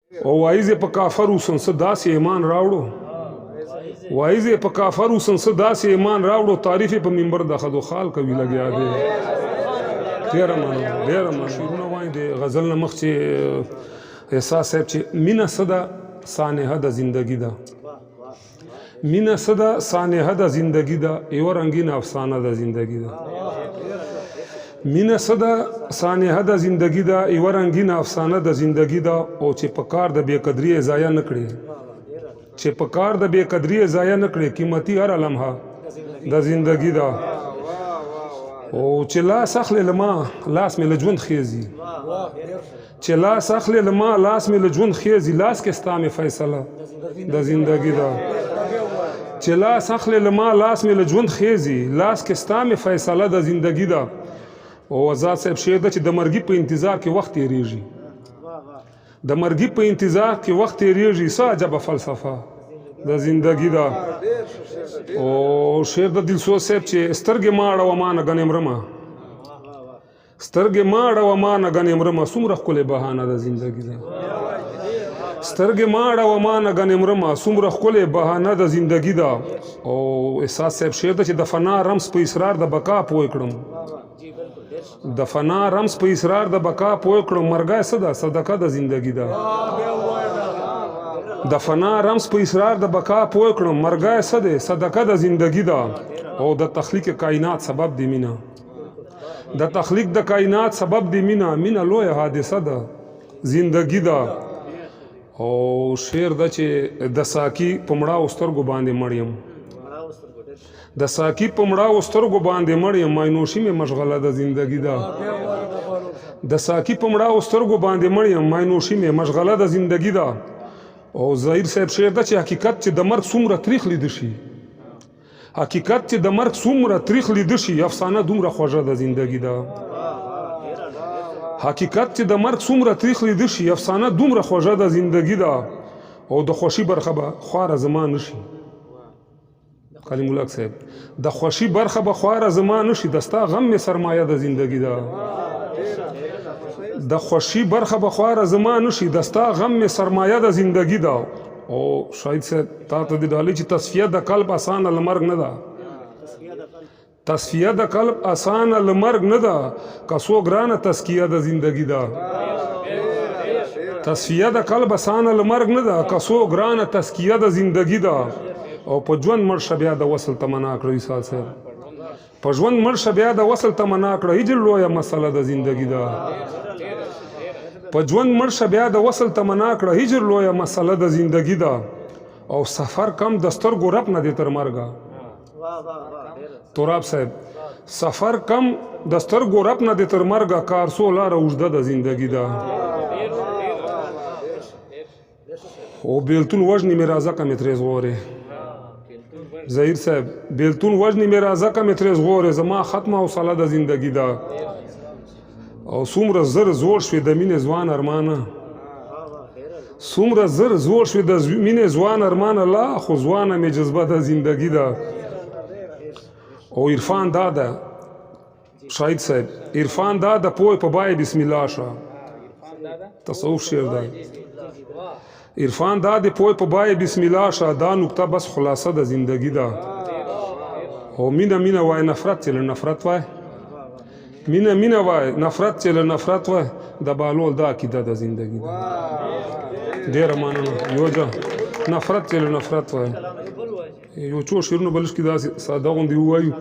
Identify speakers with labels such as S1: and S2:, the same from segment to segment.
S1: او وایي زه په کافر اوسم څه داسې ایمان راوړو، وایي زه په کافر اوسم څه داسې ایمان راوړو، تعریف په منبر د خدو خال کوي لګیا دی. ډېره مننه، ډېره مننه. شعرونه وایي د غزل نه مخ چې احساس صاحب چې مینه څه ده، سانحه د زندګي ده. مینه څه ده، سانحه د زندګي ده، یوه رنګینه افسانه د زندګي ده. مینه څه ده، سانحه د زندګي ده، یوه رنګینه افسانه د زندګي ده. او چې په کار د بې قدري ضایع نه کړي، چې په کار د بې قدري ضایع نه کړي، قیمتي هره لمحه د زندګي ده. او چې لاس اخلې له ما، لاس مې له ژوند خېزي، چې لاس اخلې له ما، لاس مې له ژوند خېزي، لاس کې ستا مې فیصله د زندګي ده. چې لاس اخلې له ما، لاس مې له ژوند خېزي، لاس کې ستا مې فیصله د زندګي ده. او آزاد صاحب شعر ده چې د مرګي په انتظار کې وخت تېرېږي، د مرګي په انتظار کې وخت تېرېږي، څه عجبه فلسفه د زندګي ده. او شعر د دلسوز صاحب چې سترګې ما اړوه ما نه ګنې مرمه، سترګې ما اړوه ما نه ګنې مرمه، څومره ښکلې بهانه د زندګي ده. سترګې ما اړوه ما نه ګنې مرمه، څومره ښکلې بهانه د زندګي ده. او احساس صاحب شعر ده چې د فنا رمز په اصرار د بقا پوه کړم، د فنا رمز په اصرار د بقا پوه کړم، مرګه څه ده، صدقه د زندګي ده. د فنا رمز په اصرار د بقا پوه کړم، مرګه څه ده، صدقه د زندګي ده. او د تخلیق کائنات سبب دی مینه، د تخلیق د کائنات سبب دی مینه، مینه لویه حادثه ده زندګي ده. او شعر ده چې د ساقي په مړاوو سترګو باندې مړ یم، د ساقي په مړاوو سترګو باندې مړ یم، ماینوشي مې مشغله ده زندګي ده. د ساقي په مړاوو سترګو باندې مړ یم، ماینوشي مې مشغله ده زندګي ده. او ظهیر صاحب شعر ده چې حقیقت چې د مرګ څومره تریخ لیده شي، حقیقت چې د مرګ څومره تریخ لیده شي، افسانه دومره خوږه ده زندګي ده. حقیقت چې د مرګ څومره تریخ لیده شي، افسانه دومره خوږه ده زندګي ده. او د خوښي برخه به خواره زما نشي، کلیم الله صاحب، د خوښي برخه به خواره زما نشي، د ستا غم مې سرمایه ده زندګي ده. د خوښي برخه به خواره زما نشي، د ستا غم مې سرمایه ده زندګي ده. او شاهد صاحب تا ته د ډالۍ چې تصفیه د قلب اسانه له مرګ نه ده، تصفیه د قلب اسانه له مرګ نه ده، که څو ګرانه تزکیه د زندګي ده. تصفیه د قلب اسانه له مرګ نه ده، که څو ګرانه تزکیه د زندګي ده. او په ژوند مړ شه بیا د وصل تمنا کړه، وصال صاحب، په ژوند مړ شه بیا د وصل تمنا کړه، هجر لویه مسله د زندګي ده. په ژوند مړ شه بیا د وصل تمنا کړه، هجر لویه مسله د زندګي ده. او سفر کم د سترګو رپ نه دی تر مرګه، تراب صاحب، سفر کم د سترګو رپ نه دی تر مرګه، کار څو لاره اوږده د زندګي ده. او بیلتون وژني مې راځه که مې ترې ژغورې، ظهیر صاحب، بیلتون وژني مې راځه که مې ترې ژغورې، زما ختمه حوصله د زندګي ده. او څومره زر زوړ شوې د مینې ځوان ارمانه، څومره زر زوړ شوې د مینې ځوان ارمانه، لا خو ځوانه مې جذبه د زندګي ده. او عرفان دا ده شاهد صاحب، عرفان دا د پوه په بای بسم الله شه، تصوف شعر ده. عرفان دا د پوه په بای بسم الله شه، دا نقطه بس خلاصه د زندگی ده. او مینه مینه وای نفرت چې له نفرت وای، مینه مینه وای نفرت چې له نفرت وای، د بالول دا عقیده د زندگی ده. ډېره مننه. یو جا نفرت چې له نفرت وای، یو څو شعرونه بلش کې داسې ساده غوندې ووایو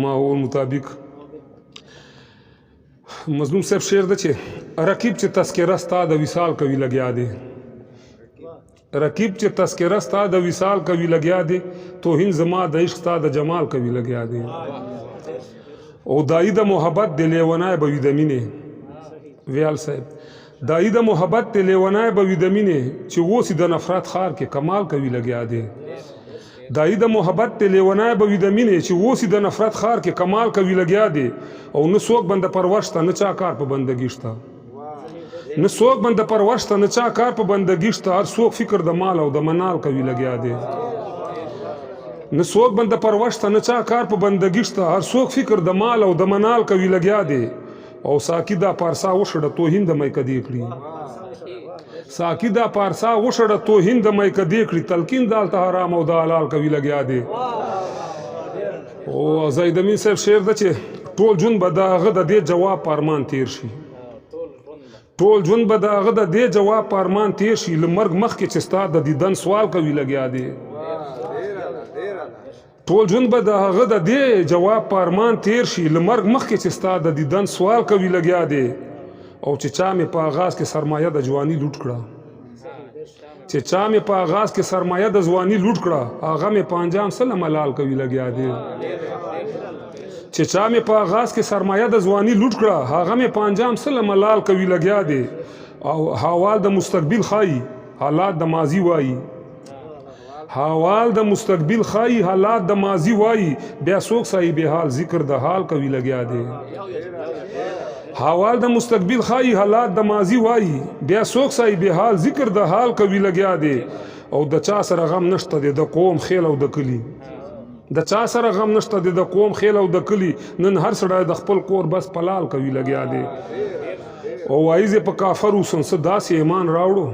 S1: ماحول مطابق. مظلوم صاحب شعر ده چې رقیب چې تذکره ستا د وصال کوي لګیا دی، رقیب چې تذکره ستا د وصال کوي لګیا دی، توهین زما د عشق ستا د جمال کوي لګیا دی. او دای د محبت د لیونای به وي د مینې، ویال صاحب، دای د محبت د لیونای به وي د مینې، چې اوس د نفرت خار کې کمال کوي لګیا دی. دای د محبت د لیونای به وي د مینې، چې اوس د نفرت خار کې کمال کوي لګیا دی. او نه څوک بنده پرور شته، نه چا کار په بندګي شته، نه څوک بنده پرور شته، نه چا کار په بندګي شته، هر څوک فکر د مال او د منال کوي لګیا دی. نه څوک بنده پرور شته، نه چا کار په بندګي شته، هر څوک فکر د مال او د منال کوي لګیا دی. او ساقي دا پارسا وشړه توهین د میکدې کړي، ساقي دا پارسا وشړه توهین د میکدې کړي، تلقین دالته حرام او د حلال کوي لګیا دی. او زاهد امین صاحب شعر ده چې ټول ژوند به د هغه د دې جواب په ارمان تیر شي، ټول ژوند به د هغه د دې جواب په ارمان تیر شي، له مرګ مخکې چې ستا د دیدن سوال کوي لګیا دی. ټول ژوند به د هغه د دې جواب په ارمان تیر شي، له مرګ مخکې چې ستا د دیدن سوال کوي لګیا دی. او چې چا مې په آغاز کې سرمایه د ځواني لوټ کړه، چې چا مې په آغاز کې سرمایه د ځواني لوټ کړه، هغه مې په انجام سره ملال کوي لګیا دی. چې چا مې په آغاز کې سرمایه د ځواني لوټ کړه، هغه مې په انجام سره ملال کوي لګیا دی. او حوال د مستقبل ښایي، حالات د ماضي وایي، حوال د مستقبل ښایي، حالات د ماضي وایي، بیا څوک صاحب حال ذکر د حال کوي لګیا دی. حوال د مستقبل ښایي، حالات د ماضي وایي، بیا څوک صاحب حال ذکر د حال کوي لګیا دی. او د چا سره غم نشته دی د قوم خیل او د کلي، د چا سره غم نشته دی د قوم خیل او د کلي، نن هر سړی د خپل کور بس پلال کوي لګیا دی. او وایي زه په کافر اوسم څه داسې ایمان راوړو،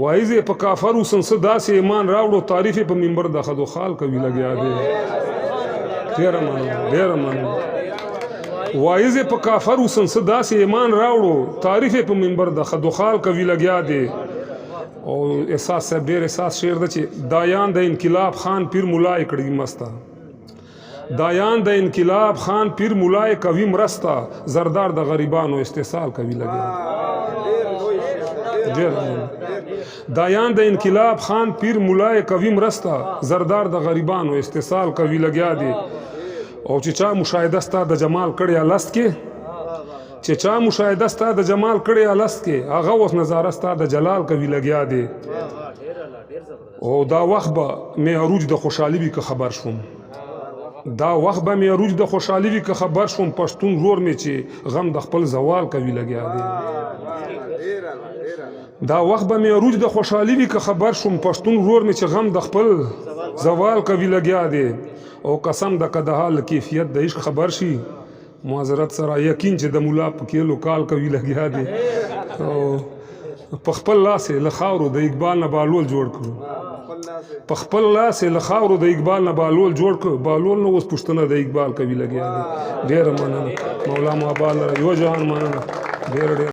S1: وایي زه په کافر اوسم څه داسې ایمان راوړو، تعریف یې په منبر د خدو خال کوي لګیا دی. ډېره مننه، ډېره مننه. وایي زه په کافر اوسم څه داسې ایمان راوړو، تعریف یې په منبر د خدو خال کوي لګیا دی. او احساس صاحب ډېر احساس شعر ده چې دایان د انقلاب خان پیر مولا یې کړي مسته، دایان د انقلاب خان پیر مولا یې کوي مرسته، زردار د غریبانو استحصال کوي لګیا دی. ډېر دایان د انقلاب خان پیر مولا یې کوي مرسته، زردار د غریبانو استحصال کوي لګیا دی. او چې چا مشاهده ستا د جمال کړې الست کې، چې چا مشاهده ستا د جمال کړې الست کې، هغه اوس نظاره ستا د جلال کوي لګیا دی. او دا وخت به مې عروج د خوشحالي وي که خبر شوم، دا وخت به مې عروج د خوشحالي وي که خبر شوم، پښتون ورور مې چې غم د خپل زوال کوي لګیا دی. دا وخت به مې عروج د خوشحالي وي که خبر شوم، پښتون ورور مې چې غم د خپل زوال کوي لګیا دی. او قسم د کدهال کیفیت د عشق خبر شي، معذرت سره یقین چې د مولا په کېلو کال کوي لګیا دی. او په خپل لاس یې له خاورو د اقبال نه بالول جوړ کړو، په خپل لاس یې له خاورو د اقبال نه بالول جوړ کړ، بالول نو اوس پوښتنه د اقبال کوي لګیا دی. ډېره مننه مولا مو آباد لره، یو جهان مننه، ډېره ډېره.